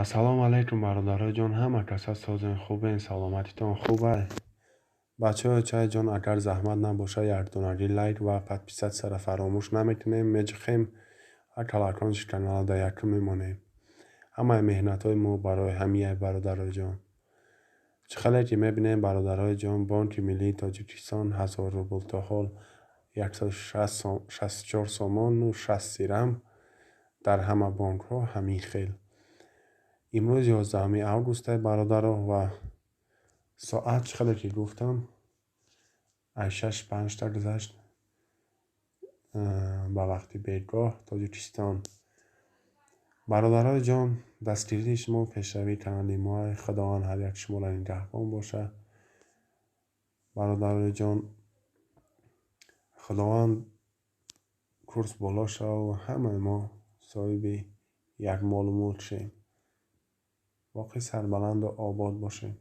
Ассалому алайкум, бародарои ҷон, ҳама каса созен, хубен, саломатитон хубай? Бачаҳои чайҷон, агар заҳмат набошад, якдонаги лайк ва подписаться ра фаромӯш намекунем, меҷихем ва колокольчик канала дар якум мемонем. Ҳамаи меҳнатҳои мо барои ҳамияй, бародарои ҷон. Чӣ хеле ки мебинем, бародарои ҷон, Бонки миллии Тоҷикистон 1000 рубл то ҳол 164 сомону 60 дирам, дар ҳама бонкҳо ҳамин хел. Имрӯз 11 августай, бародаро, ва соат, чӣ хеле ки гуфтам, аз 6:05 гузашт ба вақти бегоҳ Тоҷикистон. Бародарои ҷон, дастгирии шумо пешравии канали мо. Худованд ҳар як шуморо нигаҳбон бошад. Бародарои ҷон, Худованд курс боло шаву ҳамаи мо соҳиби як молу мулк шем, боқӣ сарбаланду обод бошем.